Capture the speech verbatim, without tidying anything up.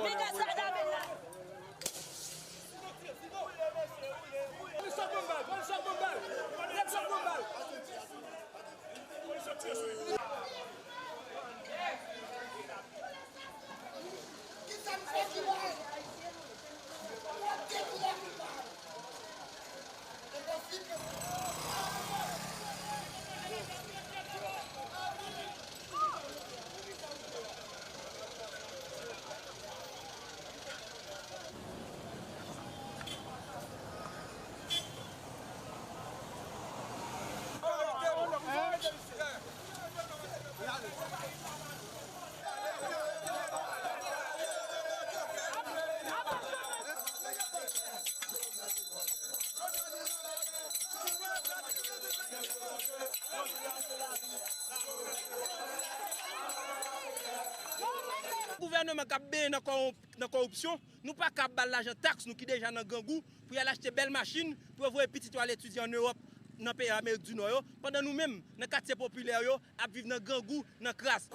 Mete sa nan men la. Gouvènman k ap benyen nan kòwonp-, nan kòwipsyon, nou pa ka ap ba l lajan taks nou ki deja nan grangou pou y al achte bèl machin pou yo voye pitit yo al etidye an Ewòp, nan peyi Amerik di Nò yo, pandan nou menm, nan katye popilè yo, ap viv nan grangou, nan kras.